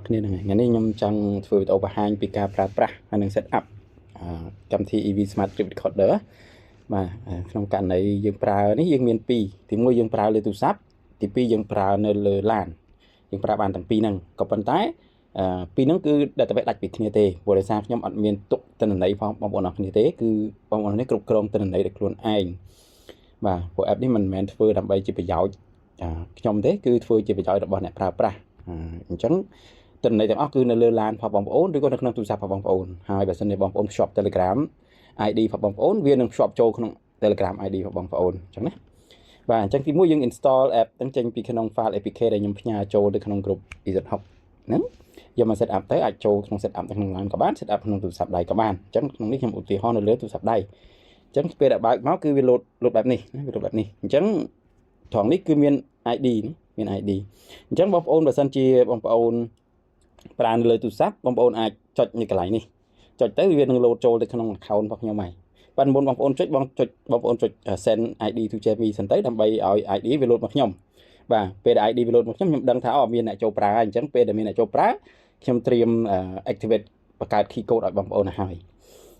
គ្នាហ្នឹងហើយថ្ងៃនេះខ្ញុំចង់ធ្វើវីដេអូបង្ហាញពីការប្រើប្រាស់ហើយនិង set up កម្មវិធី EV Smart Trip Recorder បាទក្នុងករណីយើងប្រើនេះយើងមានពីរទីមួយយើងប្រើលើទូរស័ព្ទទីពីរយើងប្រើនៅលើឡានយើងប្រើបានទាំងពីរហ្នឹងក៏ប៉ុន្តែពីរហ្នឹងគឺ database ដាច់ពីគ្នាទេព្រោះដោយសារខ្ញុំអត់មានទុកទិន្នន័យផងបងប្អូនអរគ្នាទេគឺបងប្អូននេះគ្រប់គ្រងទិន្នន័យដោយខ្លួនឯងបាទព្រោះ app នេះមិនមែនធ្វើដើម្បីជាប្រយោជន៍ខ្ញុំទេគឺធ្វើជាប្រយោជន៍របស់អ្នកប្រើប្រាស់អញ្ចឹងទិន្នន័យទាំងអស់គឺនៅលើឡានរបស់បងប្អូនឬក៏នៅក្នុងទូរស័ព្ទរបស់បងប្អូនហើយបើសិនជាបងប្អូនភ្ជាប់ Telegram ID របស់បងប្អូនវានឹងភ្ជាប់ចូលក្នុង Telegram ID របស់បងប្អូនអញ្ចឹងណាបាទអញ្ចឹងទីមួយយើង install app ទាំងចេញពីក្នុង file APK ដែលខ្ញុំផ្ញើចូលទៅក្នុង group EZ6 ហ្នឹងយកមក set up ទៅអាចចូលក្នុង set up នៅក្នុងឡានក៏បាន set up ក្នុងទូរស័ព្ទដៃក៏បានអញ្ចឹងក្នុងនេះខ្ញុំឧទាហរណ៍នៅលើទូរស័ព្ទដៃអញ្ចឹងពេលដែលបើកមកគឺវា load load បែបនេះណាវា load បែបនេះអញ្ចឹងត្រង់នេះគឺមាន ID នេះមាន ID អញ្ចឹងបងប្អូនបើសិនជាបងប្អូនប្រើនៅលើទូរស័ព្ទបងប្អូនអាចចុចនៅកន្លែងនេះចុចទៅវានឹង load ចូលទៅក្នុង account របស់ខ្ញុំហើយប៉ុន្តែមុនបងប្អូនចុចបងចុចបងប្អូនចុច send ID to Jamie សិនទៅដើម្បីឲ្យ ID វា load មកខ្ញុំបាទពេលដែល ID វា load មកខ្ញុំខ្ញុំដឹងថាអូមានអ្នកចូលប្រើហើយអញ្ចឹងពេលដែលមានអ្នកចូលប្រើខ្ញុំត្រៀម activate បង្កើត key code ឲ្យបងប្អូនទៅហើយ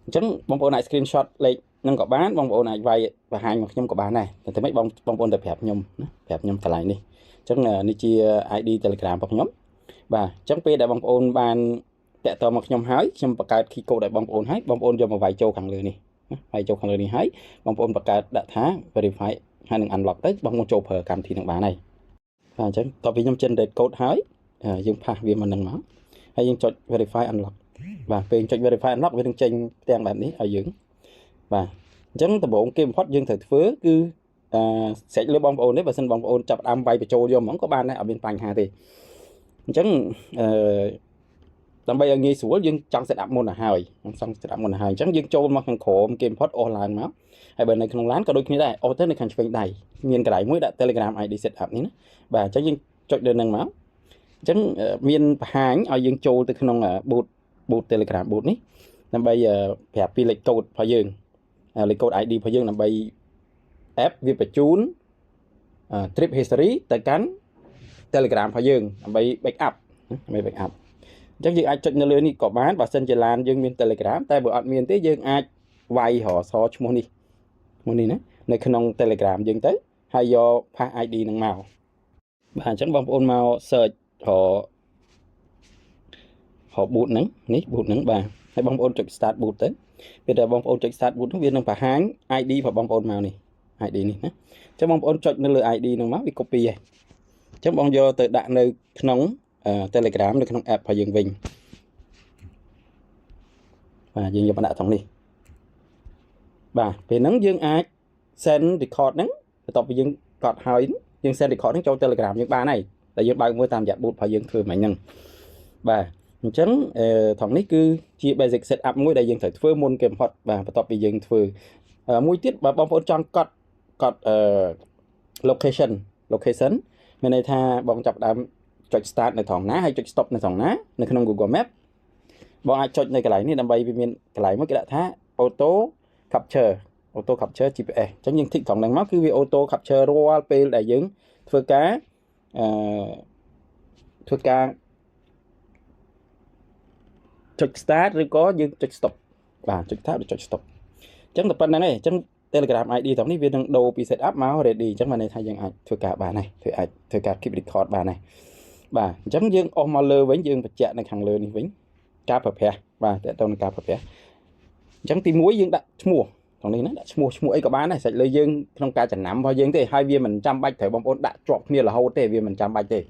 អញ្ចឹងបងប្អូនអាច screenshot លេខនឹងក៏បានបងប្អូនអាចវាយបង្ហាញមកខ្ញុំក៏បានដែរតែតែម៉េចបងបងប្អូនទៅប្រាប់ខ្ញុំណាប្រាប់ខ្ញុំកន្លែងនេះអញ្ចឹងនេះជា ID Telegram របស់ខ្ញុំបាទអញ្ចឹងពេលដែលបងប្អូនបានតាក់ទងមកខ្ញុំហើយខ្ញុំបង្កើត key code ឲ្យបងប្អូនហើយបងប្អូនយកមកវាយចូលខាងលើនេះណាវាយចូលខាងលើនេះហើយបងប្អូនបង្កើតដាក់ថា verify ហើយនឹង unlock ទៅបងប្អូនចូលប្រើកម្មវិធីនឹងបានហើយបាទអញ្ចឹងតទៅពីខ្ញុំ generate code ហើយយើង paste វាមកនឹងមកហើយយើងចុច verify unlock បាទពេលចុច verify unlock វានឹងចេញផ្ទាំងបែបនេះឲ្យយើងបាទអញ្ចឹងដំបូងគេបំផុតយើងត្រូវធ្វើគឺអឺស្រេចលើបងប្អូនទេបើសិនបងប្អូនចាប់ដើមវាយបញ្ចូលយកហ្មងក៏បានដែរអត់មានបញ្ហាទេអញ្ចឹងអឺដើម្បីឲ្យងាយស្រួលយើងចង់ set up មុនទៅហើយចង់ set up មុនទៅហើយអញ្ចឹងយើងចូលមកខាងក្រោមគេបំផុតអូសឡើងមកហើយបើនៅក្នុងឡានក៏ដូចគ្នាដែរអូសទៅនៅខាងឆ្វេងដៃមានកន្លែងមួយដាក់ Telegram ID set up នេះណាបាទអញ្ចឹងយើងចុចលើនឹងមកអញ្ចឹងមានបង្ហាញឲ្យយើងចូលទៅក្នុង bot Telegram bot នេះដើម្បីប្រាប់ពីលេខកូដរបស់យើងលេខកូដ ID របស់យើងដើម្បី app វាបញ្ជូន trip history ទៅកាន់ Telegram របស់យើងដើម្បី backup ដើម្បី backup អញ្ចឹងយើងអាចចុចនៅលើនេះក៏បានបើសិនជាឡានយើងមាន Telegram តែបើអត់មានទេយើងអាចវាយរសឈ្មោះនេះឈ្មោះនេះណានៅក្នុង Telegram យើងទៅហើយយក paste ID នឹងមកបាទអញ្ចឹងបងប្អូនមក search ររ bot ហ្នឹងនេះ bot ហ្នឹងបាទហើយបងប្អូនចុច start bot ទៅពេលដែលបងប្អូនចុច start bot ហ្នឹងវានឹងបង្ហាញ ID របស់បងប្អូនមកនេះ ID នេះណាអញ្ចឹងបងប្អូនចុចនៅលើ ID ហ្នឹងមកវា copy ហើយអញ្ចឹងបងយកទៅដាក់នៅក្នុង Telegram នៅក្នុង app របស់យើងវិញបាទយើងយកមកដាក់ត្រង់នេះបាទពេលហ្នឹងយើងអាច send record ហ្នឹងបន្ទាប់ពីយើងកត់ហើយយើង send record ហ្នឹងចូល Telegram យើងបានហើយតែយើងបើកមើលតាមរយៈ bot របស់យើងធ្វើមិញហ្នឹងបាទអញ្ចឹងអឺត្រង់នេះគឺជា basic setup មួយដែលយើងត្រូវធ្វើមុនគេបំផុតបាទបន្ទាប់ពីយើងធ្វើមួយទៀតបើបងប្អូនចង់កត់កត់អឺ location មានន័យថាបងចាប់ដើមចុច start នៅត្រង់ណាហើយចុច stop នៅត្រង់ណានៅក្នុង Google Map បងអាចចុចនៅកន្លែងនេះដើម្បីវាមានកន្លែងមួយគេដាក់ថា auto capture auto capture GPS អញ្ចឹងយើង tick ត្រង់ហ្នឹងមកគឺវា auto capture រាល់ពេលដែលយើងធ្វើការអឺធ្វើការចុច start ឬក៏យើងចុច stop បាទចុច start ឬចុច stop អញ្ចឹងតែប៉ុណ្្នឹងឯងអញ្ចឹង Telegram ID ត្រង់នេះវានឹងដូរពី set up មក ready អញ្ចឹងបានន័យថាយើងអាចធ្វើការបានហើយធ្វើអាចធ្វើការ keep record បានហើយបាទអញ្ចឹងយើងអស់មកលើវិញយើងបញ្ជាក់នៅខាងលើនេះវិញការប្រើប្រាស់បាទតើតើនឹងការប្រើប្រាស់អញ្ចឹងទី1យើងដាក់ឈ្មោះត្រង់នេះណាដាក់ឈ្មោះឈ្មោះអីក៏បានដែរសាច់លើយើងក្នុងការចំណាំរបស់យើងទេហើយវាមិនចាំបាច់ត្រូវបងប្អូនដាក់ជាប់គ្នារហូតទេវាមិនចាំបាច់ទេ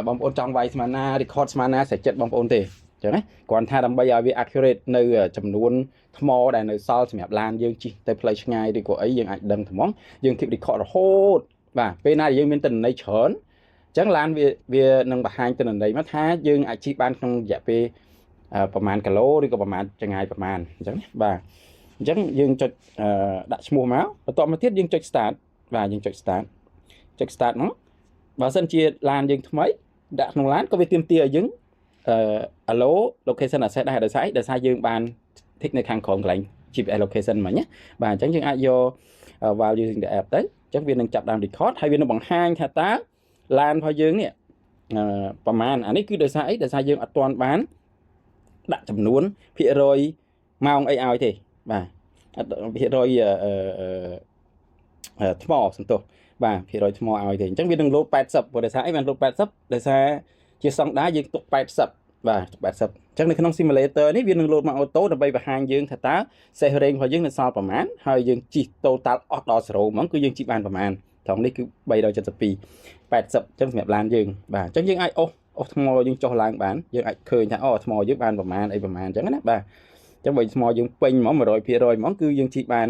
បងប្អូនចង់វាយស្មានណា record ស្មានណាស្រេចចិត្តបងប្អូនទេអញ្ចឹងណាគ្រាន់ថាដើម្បីឲ្យវា accurate នៅចំនួនថ្មដែលនៅសល់សម្រាប់ឡានយើងជិះទៅផ្លូវឆ្ងាយឬក៏អីយើងអាចដឹងត្មងយើង keep record រហូតបាទពេលណាដែលយើងមានទិន្នន័យច្រើនអញ្ចឹងឡានវាវានឹងបង្ហាញទិន្នន័យមកថាយើងអាចជិះបានក្នុងរយៈពេលប្រហែលគីឡូឬក៏ប្រហែលចម្ងាយប្រហែលអញ្ចឹងណាបាទអញ្ចឹងយើងចុចដាក់ឈ្មោះមកបន្ទាប់មកទៀតយើងចុច start បាទយើងចុច start ចុច start មកបើសិនជាឡានយើងថ្មីដាក់ក្នុងឡានក៏វាទាមទារឲ្យយើងអឺ allow location access ដែរដោយសារអីដោយសារយើងបាន tick នៅខាងក្រោមកន្លែង GPS location មិញណាបាទអញ្ចឹងយើងអាចយក while using the app ទៅអញ្ចឹងវានឹងចាប់ដើម record ហើយវានឹងបង្ហាញថាតើឡានរបស់យើងនេះ ប្រហែលអានេះគឺដោយសារអីដោយសារយើងអត់ទាន់បានដាក់ចំនួនភាគរយម៉ោងអីឲ្យទេបាទអត់ភាគរយអឺអឺថ្មសន្ទុះបាទភាគរយថ្មឲ្យទេអញ្ចឹងវានឹងលោត80ព្រោះដោយសារអីបានលោត80ដោយសារជាសង់ដាយើងទុក80បាទទុក80អញ្ចឹងនៅក្នុង simulator នេះវានឹងលោតមក auto ដើម្បីបង្ហាញយើងថាតើ safe range របស់យើងនៅសល់ប្រមាណហើយយើងជិះ total អស់ដល់0ហ្មងគឺយើងជិះបានប្រមាណត្រង់នេះគឺ372 80អញ្ចឹងសម្រាប់ឡានយើងបាទអញ្ចឹងយើងអាចអូសអូសថ្មយើងចុះឡើងបានយើងអាចឃើញថាអូថ្មយើងបានប្រមាណអីប្រមាណអញ្ចឹងណាបាទអញ្ចឹងបើថ្មយើងពេញហ្មង100%ហ្មងគឺយើងជិះបាន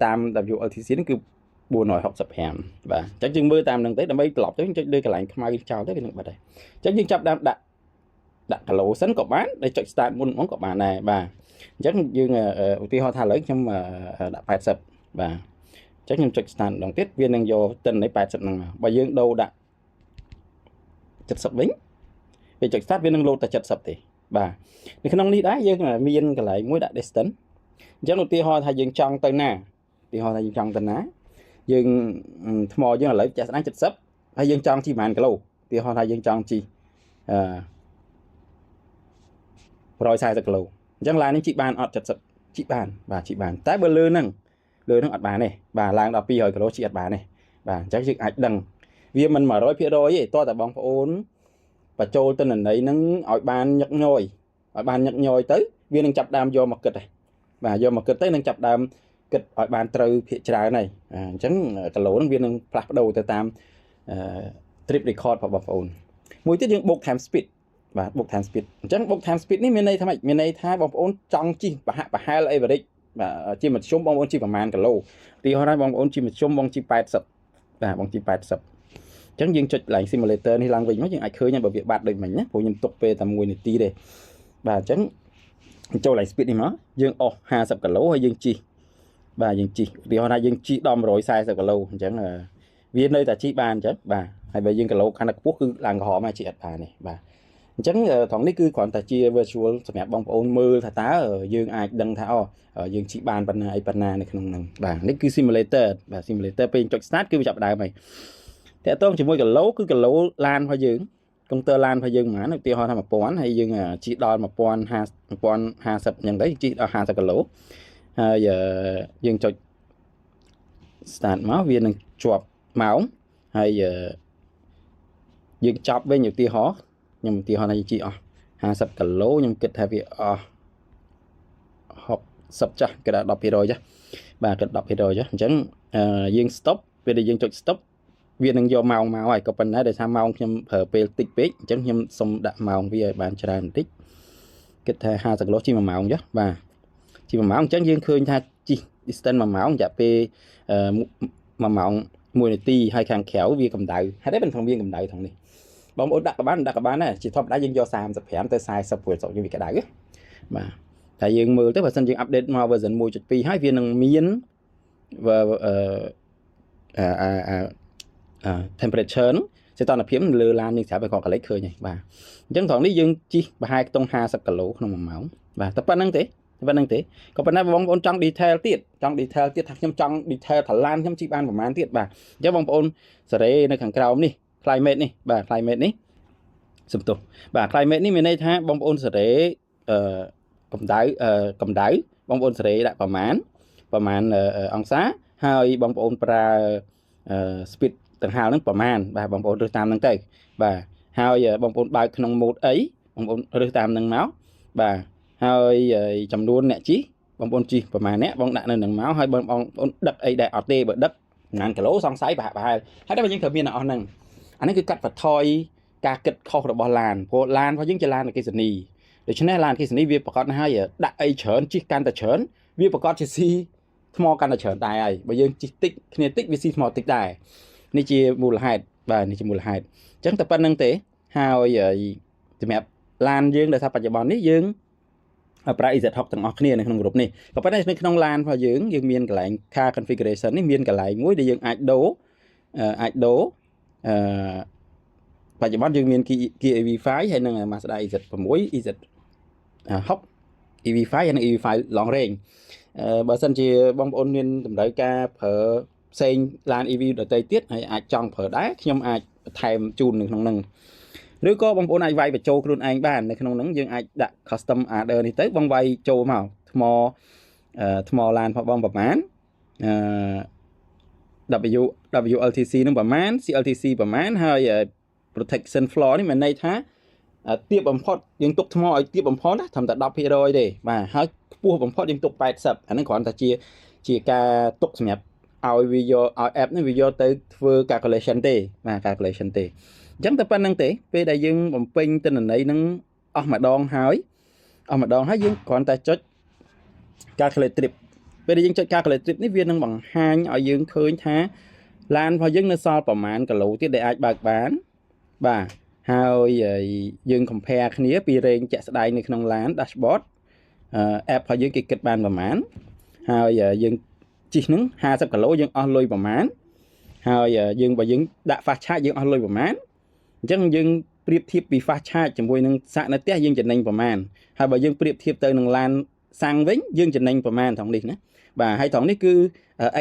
តាម WLTC នេះគឺ465បាទអញ្ចឹងយើងមើលតាមនឹងទៅដើម្បីត្រឡប់ទៅចុចលើកន្លែងខ្មៅចោលទៅវានឹងបិទហើយអញ្ចឹងយើងចាប់ដើមដាក់ដាក់គីឡូសិនក៏បានដែលចុច start មុនហ្មងក៏បានដែរបាទអញ្ចឹងយើងឧទាហរណ៍ថាឥឡូវខ្ញុំដាក់80បាទអញ្ចឹងខ្ញុំចុច start ម្ដងទៀតវានឹងយកទិន្នន័យ80ហ្នឹងមកបើយើងដូរដាក់70វិញពេលចុច start វានឹងលោតតែ70ទេបាទនៅក្នុងនេះដែរយើងមានកន្លែងមួយដាក់ distance អញ្ចឹងឧទាហរណ៍ថាយើងចង់ទៅណាឧទាហរណ៍ថាយើងចង់ទៅណាយើងថ្មយើងឥឡូវចាក់ស្ដាង70ហើយយើងចង់ជិះប្រហែលគីឡូឧទាហរណ៍ថាយើងចង់ជិះអឺ140គីឡូអញ្ចឹងឡាននេះជិះបានអត់70ជិះបានបាទជិះបានតែបើលើហ្នឹងលើហ្នឹងអត់បានទេបាទឡើងដល់200គីឡូជិះអត់បានទេបាទអញ្ចឹងយើងអាចដឹងវាមិន100%ទេតោះតែបងប្អូនបញ្ចូលទិន្នន័យហ្នឹងឲ្យបានញឹកញយឲ្យបានញឹកញយទៅវានឹងចាប់ដើមយកមកគិតដែរបាទយកមកគិតទៅនឹងចាប់ដើមគិតឲ្យបានត្រូវភាគច្រើនហើយអញ្ចឹងគីឡូហ្នឹងវានឹងផ្លាស់ប្ដូរទៅតាម trip record របស់បងប្អូនមួយទៀតយើងបូកថែម speed បាទបូកថែម speed អញ្ចឹងបូកថែម speed នេះមានន័យថាម៉េចមានន័យថាបងប្អូនចង់ជិះប្រហាក់ប្រហែល average បាទជាមធ្យមបងប្អូនជិះប្រហែលគីឡូឧទាហរណ៍ថាបងប្អូនជិះមធ្យមបងជិះ80បាទបងជិះ80អញ្ចឹងយើងចុចឡើង simulator នេះឡើងវិញមកយើងអាចឃើញបើវាបាត់ដូចមិញណាព្រោះខ្ញុំទុកពេលតែ1នាទីទេបាទអញ្ចឹងចូលឡើង speed នេះមកយើងអស់50គីឡូហើយយើងជិះបាទយើងជិះឧទាហរណ៍ថាយើងជិះដល់140គីឡូអញ្ចឹងវានៅតែជិះបានអញ្ចឹងបាទហើយបើយើងគីឡូកាន់តែខ្ពស់គឺឡើងក្រហមហើយជិះអត់បានទេបាទអញ្ចឹងត្រង់នេះគឺគ្រាន់តែជា virtual សម្រាប់បងប្អូនមើលថាតើយើងអាចដឹងថាអូយើងជិះបានប៉ុណ្ណាអីប៉ុណ្ណានៅក្នុងហ្នឹងបាទនេះគឺ simulator បាទ simulator ពេលចុច start គឺវាចាប់ដើមហើយតាក់ទងជាមួយគីឡូគឺគីឡូឡានរបស់យើងកុងទ័រឡានរបស់យើងប្រហែលឧទាហរណ៍ថា1000ហើយយើងជិះដល់1050 1050អញ្ចឹងទៅជិះដល់50គីឡូហើយយើងចុច start មកវានឹងជាប់ម៉ោងហើយយើងចប់វិញឧទាហរណ៍ខ្ញុំឧទាហរណ៍ថាជិះអស់50គីឡូខ្ញុំគិតថាវាអស់60ចាស់គេថា10%ចាស់បាទគិត10%ចាស់អញ្ចឹងយើង stop ពេលដែលយើងចុច stop វានឹងយកម៉ោងមកហើយក៏ប៉ុន្តែដោយសារម៉ោងខ្ញុំប្រើពេលតិចពេកអញ្ចឹងខ្ញុំសុំដាក់ម៉ោងវាឲ្យបានច្រើនបន្តិចគិតថា50គីឡូជិះ1ម៉ោងចាស់បាទជិះ1ម៉ោងអញ្ចឹងយើងឃើញថាជិះ distance 1ម៉ោងរយៈពេល1ម៉ោង1នាទីហើយខាងក្រៅវាកម្ដៅហេតុអីបានក្នុងវាកម្ដៅក្នុងនេះបងប្អូនដាក់ក៏បានដាក់ក៏បានដែរជាធម្មតាយើងយក35ទៅ40ព្រោះស្រុកយើងវាក្ដៅបាទតែយើងមើលទៅបើសិនយើង update មក version 1.2ហើយវានឹងមានអឺអាអា temperature ហ្នឹងសីតុណ្ហភាពលើឡាននេះស្រាប់តែគាត់កលេចឃើញហើយបាទអញ្ចឹងត្រង់នេះយើងជិះប្រហែលខ្ទង់50គីឡូក្នុង1ម៉ោងបាទតែប៉ុណ្្នឹងទេប៉ុណ្្នឹងទេក៏ប៉ុន្តែបងប្អូនចង់ detail ទៀតចង់ detail ទៀតថាខ្ញុំចង់ detail ថាឡានខ្ញុំជិះបានប្រហែលទៀតបាទអញ្ចឹងបងប្អូនសេរីនៅខាងក្រោមនេះ climate នេះបាទ climate នេះសំទោសបាទ climate នេះមានន័យថាបងប្អូនសេរីអឺកម្ដៅកម្ដៅបងប្អូនសេរីដាក់ប្រមាណប្រមាណអង្សាហើយបងប្អូនប្រើ speed ដង្ហើមហ្នឹងប្រមាណបាទបងប្អូនរើសតាមហ្នឹងទៅបាទហើយបងប្អូនបើកក្នុង mode អីបងប្អូនរើសតាមហ្នឹងមកបាទហើយចំនួនអ្នកជិះបងប្អូនជិះប្រមាណអ្នកបងដាក់នៅនឹងមកហើយបងប្អូនដឹកអីដែរអត់ទេបើដឹកប្រហែលគីឡូសង្ស័យប្រហាក់ប្រហែលហើយតែយើងត្រូវមានអស់ហ្នឹងអានេះគឺកាត់បន្ថយការគិតខុសរបស់ឡានព្រោះឡានរបស់យើងជាឡានអគ្គិសនីដូច្នេះឡានអគ្គិសនីវាប្រកាសណាស់ហើយដាក់អីច្រើនជិះកាន់តែច្រើនវាប្រកាសជាស៊ីថ្មកាន់តែច្រើនដែរហើយបើយើងជិះតិចគ្នាតិចវាស៊ីថ្មតិចដែរនេះជាមូលហេតុបាទនេះជាមូលហេតុអញ្ចឹងតែប៉ុណ្្នឹងទេហើយសម្រាប់ឡានយើងដែលថាបច្ចុប្បន្ននេះយើងប្រើ EZ6 ទាំងអស់គ្នានៅក្នុងក្រុមនេះក៏ប៉ុន្តែនៅក្នុងឡានរបស់យើងយើងមានកន្លែង car configuration នេះមានកន្លែងមួយដែលយើងអាចដូរអាចដូរអឺបច្ចុប្បន្នយើងមាន Kia EV5 ហើយនិង Mazda EZ6 EZ6 EV5 ហើយនិង EV5 long range បើសិនជាបងប្អូនមានតម្រូវការប្រើផ្សេងឡាន EV ដទៃទៀតហើយអាចចង់ប្រើដែរខ្ញុំអាចបន្ថែមជូននៅក្នុងហ្នឹង ឬក៏បងប្អូនអាចវាយបញ្ចូលខ្លួនឯងបាននៅក្នុងហ្នឹងយើងអាចដាក់ custom order នេះទៅបងវាយចូលមកថ្មថ្មឡានផងបងប្រហែលអឺ WLTC នឹងប្រហែល CLTC ប្រហែលហើយ protection floor នេះមានន័យថាទៀបបំផុតយើងទុកថ្មឲ្យទៀបបំផុតណាត្រឹមតែ10%ទេបាទហើយខ្ពស់បំផុតយើងទុក80អាហ្នឹងគ្រាន់តែជាការទុកសម្រាប់ឲ្យវាយកឲ្យ app នេះវាយកទៅធ្វើ calculation ទេបាទ calculation ទេអញ្ចឹងតែប៉ុណ្្នឹងទេពេលដែលយើងបំពេញទិន្នន័យនឹងអស់ម្ដងហើយអស់ម្ដងហើយយើងគ្រាន់តែចុច calculate trip ពេលដែលយើងចុច calculate trip នេះវានឹងបង្ហាញឲ្យយើងឃើញថាឡានរបស់យើងនៅសល់ប្រមាណគីឡូទៀតដែលអាចបើកបានបាទហើយយើង compare គ្នាពីរែងជាក់ស្ដែងនៅក្នុងឡាន dashboard app របស់យើងគេគិតបានប្រមាណហើយយើងជិះនឹង50គីឡូយើងអស់លុយប្រមាណហើយយើងបើយើងដាក់ fast charge យើងអស់លុយប្រមាណអញ្ចឹងយើងប្រៀបធៀបពី fast charge ជាមួយនឹងសាកនៅផ្ទះយើងចំណេញប្រមាណហើយបើយើងប្រៀបធៀបទៅនឹងឡានសាំងវិញយើងចំណេញប្រមាណត្រង់នេះណាបាទហើយត្រង់នេះគឺ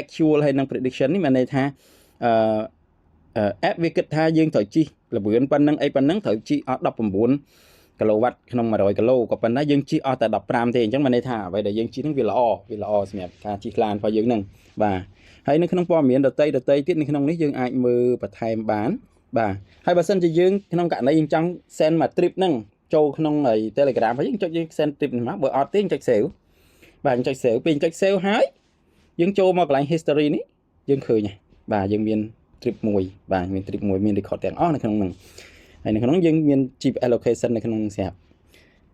actual ហើយនិង prediction នេះមានន័យថាអឺ app វាគិតថាយើងត្រូវជិះល្បឿនប៉ុណ្ណឹងអីប៉ុណ្ណឹងត្រូវជិះអស់19គីឡូវ៉ាត់ក្នុង100គីឡូក៏ប៉ុន្តែយើងជិះអស់តែ15ទេអញ្ចឹងមានន័យថាអ្វីដែលយើងជិះហ្នឹងវាល្អវាល្អសម្រាប់ការជិះឡានរបស់យើងហ្នឹងបាទហើយនៅក្នុងព័ត៌មានដតីដតីទៀតនៅក្នុងនេះយើងអាចមើលបន្ថែមបានបាទហើយបើសិនជាយើងក្នុងករណីយើងចង់ send មួយ trip ហ្នឹងចូលក្នុង Telegram ហើយយើងចុចយើង send trip នេះមកបើអត់ទេយើងចុច save បាទចុច save ពេលចុច save ហើយយើងចូលមកកន្លែង history នេះយើងឃើញហើយបាទយើងមាន trip មួយបាទមាន trip មួយមាន record ទាំងអស់នៅក្នុងហ្នឹងហើយនៅក្នុងយើងមាន GPS location នៅក្នុងស្រាប់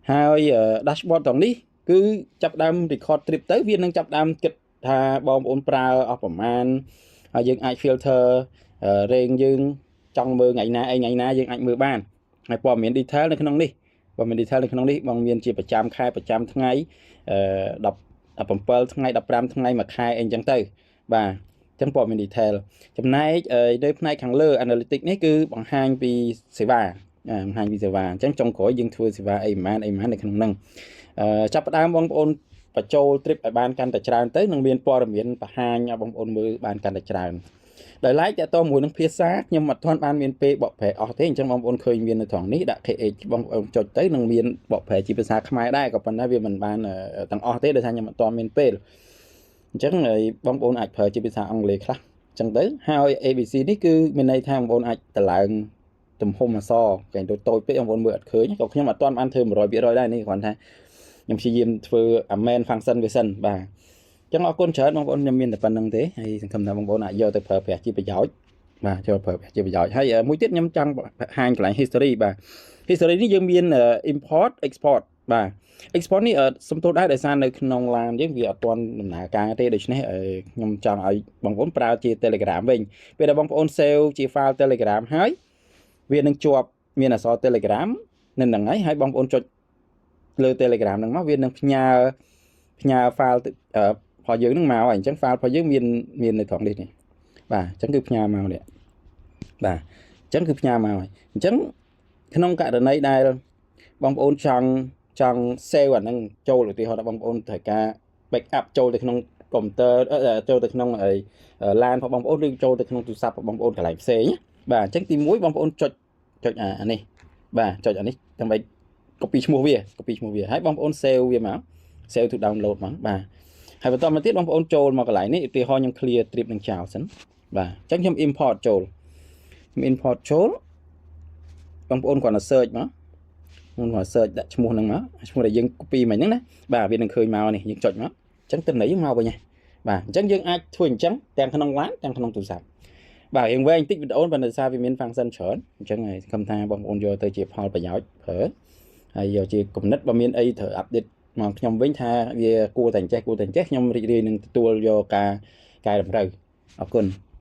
ហើយ dashboard ត្រង់នេះគឺចាប់ដើម record trip ទៅវានឹងចាប់ដើមគិតថាបងប្អូនប្រើអស់ប្រមាណហើយយើងអាច filter រេងយើងចង់មើលថ្ងៃណាអីថ្ងៃណាយើងអាចមើលបានហើយព័ត៌មាន detail នៅក្នុងនេះព័ត៌មាន detail នៅក្នុងនេះបងមានជាប្រចាំខែប្រចាំថ្ងៃអឺ10 17ថ្ងៃ15ថ្ងៃមួយខែអីចឹងទៅបាទអញ្ចឹងព័ត៌មាន detail ចំណែកនៅផ្នែកខាងលើ analytics នេះគឺបង្ហាញពីសេវាបង្ហាញពីសេវាអញ្ចឹងចុងក្រោយយើងធ្វើសេវាអីប្រហែលអីប្រហែលនៅក្នុងហ្នឹងអឺចាប់ផ្ដើមបងប្អូនបញ្ចូល trip ឲ្យបានកាន់តែច្រើនទៅនឹងមានព័ត៌មានបង្ហាញឲ្យបងប្អូនមើលបានកាន់តែច្រើនដោយឡែកតើតមួយនឹងភាសាខ្ញុំអត់ទាន់បានមានពេលបកប្រែអស់ទេអញ្ចឹងបងប្អូនឃើញមាននៅត្រង់នេះដាក់ KH បងប្អូនចុចទៅនឹងមានបកប្រែជាភាសាខ្មែរដែរក៏ប៉ុន្តែវាមិនបានទាំងអស់ទេដោយសារខ្ញុំអត់ទាន់មានពេលអញ្ចឹងបងប្អូនអាចប្រើជាភាសាអង់គ្លេសខ្លះអញ្ចឹងទៅហើយ ABC នេះគឺមានន័យថាបងប្អូនអាចតម្លើងទំហំអក្សរកែងតូចតូចពេកបងប្អូនមើលអត់ឃើញក៏ខ្ញុំអត់ទាន់បានធ្វើ100%ដែរនេះគ្រាន់ថាខ្ញុំព្យាយាមធ្វើ main function វាសិនបាទចឹងអរគុណច្រើនបងប្អូនខ្ញុំមានតែប៉ុណ្្នឹងទេហើយសង្ឃឹមថាបងប្អូនអាចយកទៅប្រើប្រាស់ជាប្រយោជន៍បាទចូលប្រើប្រាស់ជាប្រយោជន៍ហើយមួយទៀតខ្ញុំចង់បង្ហាញកន្លែង history បាទ history នេះយើងមាន import export បាទ export នេះសំទោសដែរដោយសារនៅក្នុងឡានយើងវាអត់ទាន់ដំណើរការទេដូច្នេះខ្ញុំចង់ឲ្យបងប្អូនប្រើជា Telegram វិញពេលដែលបងប្អូន save ជា file Telegram ហើយវានឹងជាប់មានអក្សរ Telegram នៅហ្នឹងហើយហើយបងប្អូនចុចលើ Telegram ហ្នឹងមកវានឹងផ្ញើ file របស់យើងហ្នឹងមកហើយអញ្ចឹង file របស់យើងមាននៅត្រង់នេះនេះបាទអញ្ចឹងគឺផ្ញើមកនេះបាទអញ្ចឹងគឺផ្ញើមកហើយអញ្ចឹងក្នុងករណីដែលបងប្អូនចង់ save អាហ្នឹងចូលឧទាហរណ៍ថាបងប្អូនត្រូវការ backup ចូលទៅក្នុងកុំព្យូទ័រចូលទៅក្នុងអីឡានរបស់បងប្អូនឬចូលទៅក្នុងទូរស័ព្ទរបស់បងប្អូនកន្លែងផ្សេងបាទអញ្ចឹងទី1បងប្អូនចុចចុចអានេះបាទចុចអានេះដើម្បី copy ឈ្មោះវា copy ឈ្មោះវាហើយបងប្អូន save វាមក save to download មកបាទហើយបន្តមកទៀតបងប្អូនចូលមកកន្លែងនេះឧទាហរណ៍ខ្ញុំ clear trip នឹងចោលសិនបាទអញ្ចឹងខ្ញុំ import ចូលខ្ញុំ import ចូលបងប្អូនគ្រាន់តែ search មកបងគ្រាន់តែ search ដាក់ឈ្មោះហ្នឹងមកឈ្មោះដែលយើង copy មិញហ្នឹងណាបាទវានឹងឃើញមកនេះយើងចុចមកអញ្ចឹងទិន្នន័យយើងមកវិញហ៎បាទអញ្ចឹងយើងអាចធ្វើអញ្ចឹងទាំងក្នុងឡានទាំងក្នុងទូរស័ព្ទបាទរៀងវែងតិចវីដេអូប៉ុន្តែសារវាមាន function ច្រើនអញ្ចឹងហើយសង្ឃឹមថាបងប្អូនយកទៅជាផលប្រយោជន៍ប្រើហើយយកជាគំនិតបើមានអីត្រូវ update មកខ្ញុំវិញថាវាគួរតែអញ្ចេះគួរតែអញ្ចេះខ្ញុំរីករាយនឹងទទួលយកការកែតម្រូវអរគុណ។